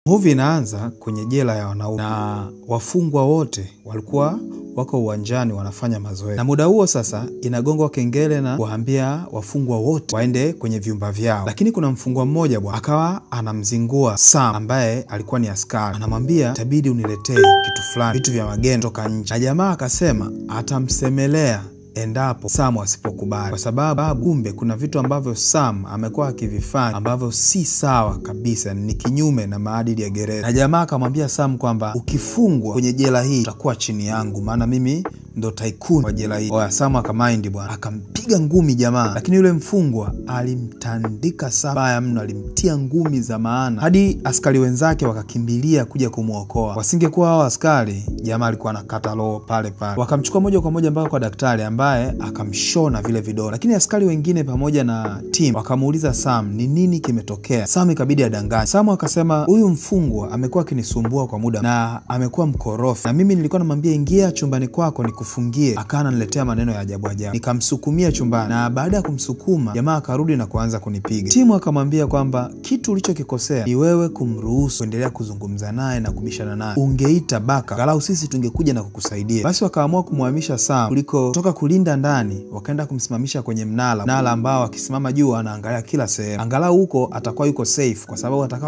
Movie inaanza kwenye jela ya wanaume na wafungwa wote walikuwa wako uwanjani wanafanya mazoezi. Na muda huo sasa inagongwa kengele na kuambia wafungwa wote waende kwenye vyumba vyao. Lakini kuna mfungwa mmoja bwana akawa anamzingua Sam ambaye alikuwa ni askari. Anamwambia itabidi uniletee kitu fulani, vitu vya magendo toka nje. Na jamaa akasema atamsemelea endapo Sam asipokubali, kwa sababu kumbe kuna vitu ambavyo Sam amekuwa akivifanya ambavyo si sawa kabisa, ni kinyume na maadili ya gereza. Na jamaa akamwambia Sam kwamba ukifungwa kwenye jela hii utakuwa chini yangu, maana mimi ndo tycoon wa jela hii. Oya, Sam akamind bwana, akampiga ngumi jamaa, lakini yule mfungwa alimtandika Sam baya mno, alimtia ngumi za maana hadi askari wenzake wakakimbilia kuja kumuokoa. Wasingekuwa hao askari, jamaa alikuwa anakata roho pale pale. Wakamchukua moja kwa moja mpaka kwa daktari ambaye akamshona vile vidole. Lakini askari wengine pamoja na team wakamuuliza Sam ni nini kimetokea. Sam ikabidi adanganye. Sam akasema huyu mfungwa amekuwa akinisumbua kwa muda na amekuwa mkorofi, na mimi nilikuwa namwambia ingia chumbani kwako nikufungie, akawa ananiletea maneno ya ajabu ajabu. Nikamsukumia chumbani na baada ya kumsukuma jamaa akarudi na kuanza kunipiga. Timu akamwambia kwamba kitu ulichokikosea ni wewe kumruhusu kuendelea kuzungumza naye na kubishana naye, ungeita baka angalau sisi tungekuja na kukusaidia. Basi wakaamua kumhamisha Sam kuliko toka kulinda ndani, wakaenda kumsimamisha kwenye mnara ambao akisimama juu anaangalia kila sehemu, angalau huko atakuwa yuko safe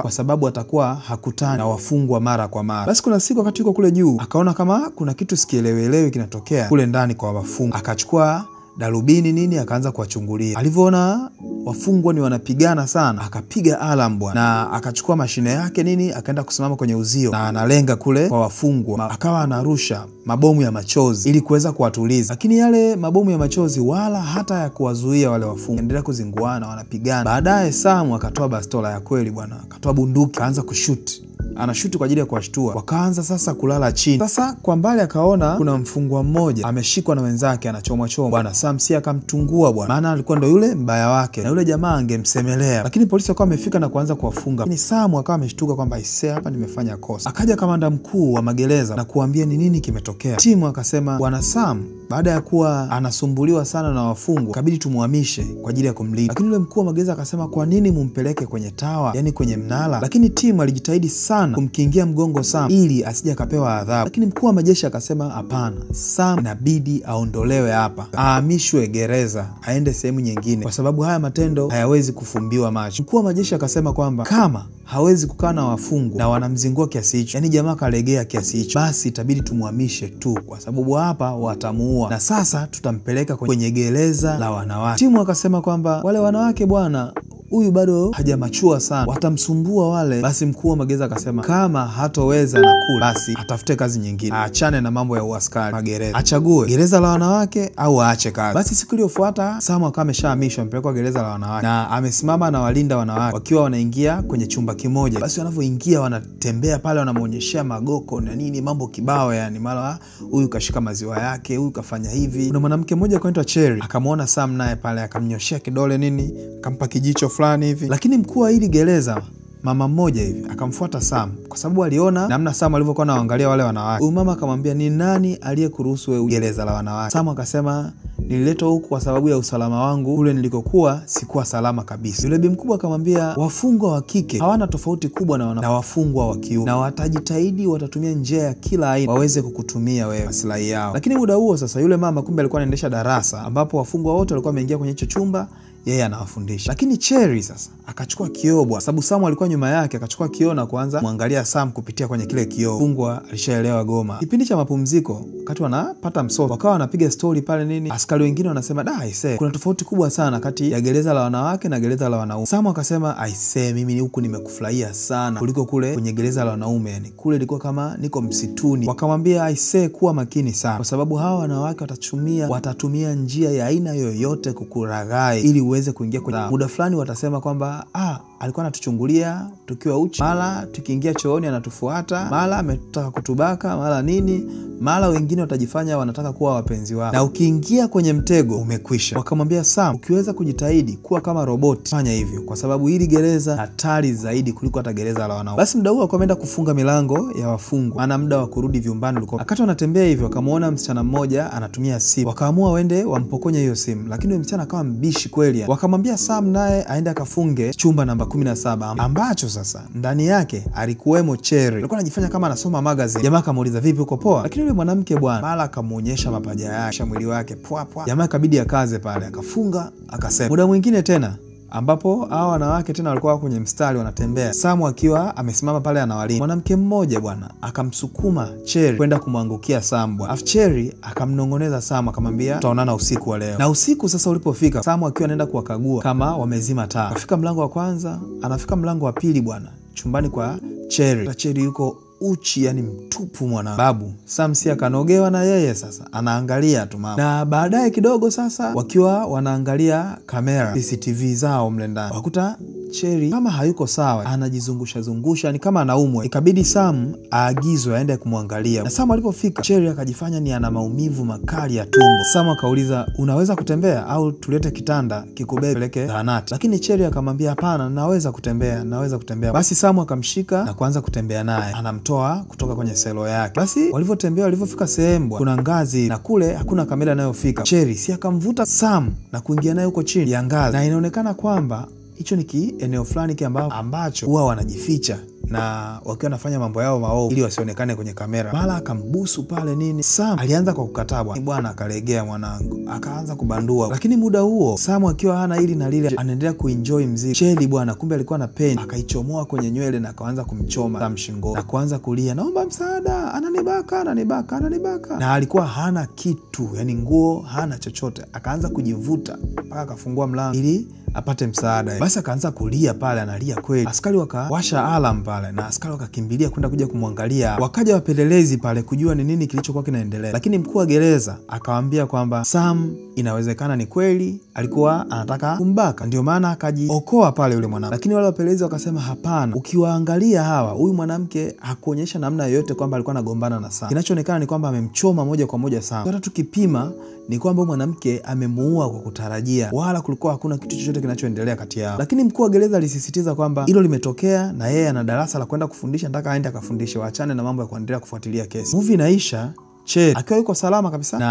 kwa sababu atakuwa hakutani na wafungwa mara kwa mara. Basi kuna siku wakati yuko kule juu akaona kama kuna kitu sikielewelewi kinatokea kule ndani kwa wafungwa, akachukua darubini nini akaanza kuwachungulia. Alivyoona wafungwa ni wanapigana sana, akapiga alarm bwana, na akachukua mashine yake nini akaenda kusimama kwenye uzio na analenga kule kwa wafungwa, akawa anarusha mabomu ya machozi ili kuweza kuwatuliza. Lakini yale mabomu ya machozi wala hata ya kuwazuia wale wafungwa, endelea kuzinguana, wanapigana. Baadaye Sam akatoa bastola ya kweli bwana, akatoa bunduki akaanza kushoot, anashuti kwa ajili ya kuwashtua. Wakaanza sasa kulala chini. Sasa kwa mbali akaona kuna mfungwa mmoja ameshikwa na wenzake anachomwa chomwa. Bwana Sam si akamtungua bwana, maana alikuwa ndo yule mbaya wake na yule jamaa angemsemelea. Lakini polisi wakawa wamefika na kuanza kuwafunga. Lakini Sam akawa ameshtuka kwamba aisee, hapa nimefanya kosa. Akaja kamanda mkuu wa magereza na kuambia ni nini kimetokea. Timu akasema bwana Sam baada ya kuwa anasumbuliwa sana na wafungwa kabidi tumuhamishe kwa ajili ya kumlinda. Lakini yule mkuu wa magereza akasema kwa nini mumpeleke kwenye tawa, yani kwenye mnara? Lakini timu alijitahidi sana kumkingia mgongo Sam ili asije akapewa adhabu. Lakini mkuu wa majeshi akasema hapana, Sam inabidi aondolewe hapa, ahamishwe gereza, aende sehemu nyingine, kwa sababu haya matendo hayawezi kufumbiwa macho. Mkuu wa majeshi akasema kwamba kama hawezi kukaa na wafungwa na wanamzingua kiasi hicho, yani jamaa kalegea kiasi hicho, basi itabidi tumuhamishe tu, kwa sababu hapa watamuua na sasa tutampeleka kwenye gereza la wanawake. Timu akasema kwamba wale wanawake bwana, huyu bado hajamachua sana, watamsumbua wale. Basi mkuu wa magereza akasema kama hatoweza na kula, basi atafute kazi nyingine, aachane na mambo ya uaskari magereza, achague gereza la wanawake au aache kazi. Basi siku iliyofuata Sam akawa ameshahamishwa, amepelekwa gereza la wanawake na amesimama na walinda wanawake wakiwa wanaingia kwenye chumba kimoja. Basi wanavyoingia wanatembea pale, wanamuonyeshea magoko na nini, mambo kibao, yani mara huyu kashika maziwa yake, huyu kafanya hivi. Kuna mwanamke mmoja anaitwa Cherry akamuona Sam naye pale, akamnyoshia kidole nini, akampa kijicho fulani hivi. Lakini mkuu wa hili gereza mama mmoja hivi akamfuata Sam kwa sababu aliona namna Sam alivyokuwa anaangalia wale wanawake. Huyu mama akamwambia ni nani aliyekuruhusu wewe gereza la wanawake? Sam akasema nililetwa huku kwa sababu ya usalama wangu, kule nilikokuwa sikuwa salama kabisa. Yule bi mkubwa akamwambia wafungwa wa kike hawana tofauti kubwa na wafungwa wa kiume, na watajitahidi, watatumia njia ya kila aina waweze kukutumia wewe maslahi yao. Lakini muda huo sasa yule mama kumbe alikuwa anaendesha darasa ambapo wafungwa wote walikuwa wameingia kwenye hicho chumba, yeye anawafundisha. Lakini Cherry sasa akachukua kioo bwana, sababu Sam alikuwa nyuma yake, akachukua kioo na kuanza muangalia Sam kupitia kwenye kile kioo. Mfungwa alishaelewa goma. Kipindi cha mapumziko wakati wanapata msoto, wakawa wanapiga story pale nini, askari wengine wanasema da aisee, kuna tofauti kubwa sana kati ya gereza la wanawake na gereza la wanaume. Sam akasema aisee, mimi huku nimekufurahia sana kuliko kule kwenye gereza la wanaume, yani kule ilikuwa kama niko msituni. Wakamwambia aisee, kuwa makini sana kwa sababu hawa wanawake watatumia njia ya aina yoyote kukuraghai ili uweze kuingia kwenye muda fulani. Watasema kwamba alikuwa anatuchungulia tukiwa uchi, mara tukiingia chooni anatufuata, mara ametaka kutubaka, mara nini, mara wengine watajifanya wanataka kuwa wapenzi wako, na ukiingia kwenye mtego umekwisha. Wakamwambia Sam, ukiweza kujitahidi kuwa kama roboti fanya hivyo, kwa sababu hili gereza hatari zaidi kuliko hata gereza la wanaume. Basi muda huo akawa ameenda kufunga milango ya wafungwa, maana muda wa kurudi vyumbani ulikuwa. Wakati wanatembea hivyo wakamuona msichana mmoja anatumia simu, wakaamua waende wampokonye hiyo simu, lakini yule msichana akawa mbishi kweli. Wakamwambia Sam naye aende akafunge chumba namba 17 ambacho sasa ndani yake alikuwemo Cherry. Alikuwa anajifanya kama anasoma magazine. Jamaa akamuuliza vipi, uko poa? Lakini yule mwanamke bwana mara akamuonyesha mapaja yake, mwili wake pwa pwa. Jamaa ikabidi akaze pale, akafunga, akasema. Muda mwingine tena ambapo hao wanawake tena walikuwa kwenye mstari wanatembea, Samu akiwa amesimama pale anawalinda. Mwanamke mmoja bwana akamsukuma Cherry kwenda kumwangukia Samu bwana. Afu Cherry akamnongoneza Samu akamwambia tutaonana usiku wa leo. Na usiku sasa ulipofika, Samu akiwa anaenda kuwakagua kama wamezima taa. Akafika mlango wa kwanza, anafika mlango wa pili bwana, chumbani kwa Cherry. Cherry yuko uchi, yani mtupu mwana babu. Sam si akanogewa na yeye sasa anaangalia tu mama. Na baadaye kidogo sasa wakiwa wanaangalia kamera CCTV zao mle ndani, wakuta Cherry kama hayuko sawa, anajizungusha zungusha ni kama anaumwa. Ikabidi Sam aagizwe aende kumwangalia. Na Sam alipofika, Cherry akajifanya ni ana maumivu makali ya tumbo. Sam akauliza unaweza kutembea au tulete kitanda kikubebe peleke zahanati? Lakini Cherry akamwambia hapana, naweza kutembea, naweza kutembea. Basi Sam akamshika na kuanza kutembea naye, anamtoa kutoka kwenye selo yake. Basi walivyotembea, walivyofika sehemu kuna ngazi na kule hakuna kamera inayofika. Cherry si akamvuta Sam na kuingia naye huko chini ya ngazi, na inaonekana kwamba hicho ni eneo fulani ambacho huwa wanajificha na wakiwa wanafanya mambo yao maovu ili wasionekane kwenye kamera. Mara akambusu pale nini. Sam alianza kwa kukataa bwana, akalegea mwanangu, akaanza kubandua. Lakini muda huo Sam akiwa hana hili na lile, anaendelea kuenjoy mziki. Cherry bwana, kumbe alikuwa na peni, akaichomoa kwenye nywele na akaanza kumchoma Sam shingo na kuanza kulia, naomba msaada, ananibaka, ananibaka, ananibaka. Na alikuwa hana kitu, yani nguo hana chochote. Akaanza kujivuta mpaka akafungua mlango ili apate msaada. Basi akaanza kulia pale, analia kweli. Askari wakawasha alarm pale na askari wakakimbilia kwenda kuja kumwangalia. Wakaja wapelelezi pale kujua ni nini kilichokuwa kinaendelea. Lakini mkuu wa gereza akawaambia kwamba Sam inawezekana ni kweli alikuwa anataka kumbaka, ndio maana akajiokoa pale yule mwanamke. Lakini wale wapelelezi wakasema hapana, ukiwaangalia hawa, huyu mwanamke hakuonyesha namna yoyote kwamba alikuwa anagombana na Sam. Kinachoonekana ni kwamba amemchoma moja kwa moja Sam. Hata tukipima ni kwamba mwanamke amemuua kwa kutarajia, wala kulikuwa hakuna kitu chochote kinachoendelea kati yao. Lakini mkuu wa gereza alisisitiza kwamba hilo limetokea na yeye ana darasa la kwenda kufundisha, nataka aende akafundishe, waachane na mambo ya kuendelea kufuatilia kesi. Movie inaisha Cherry akiwa yuko salama kabisa na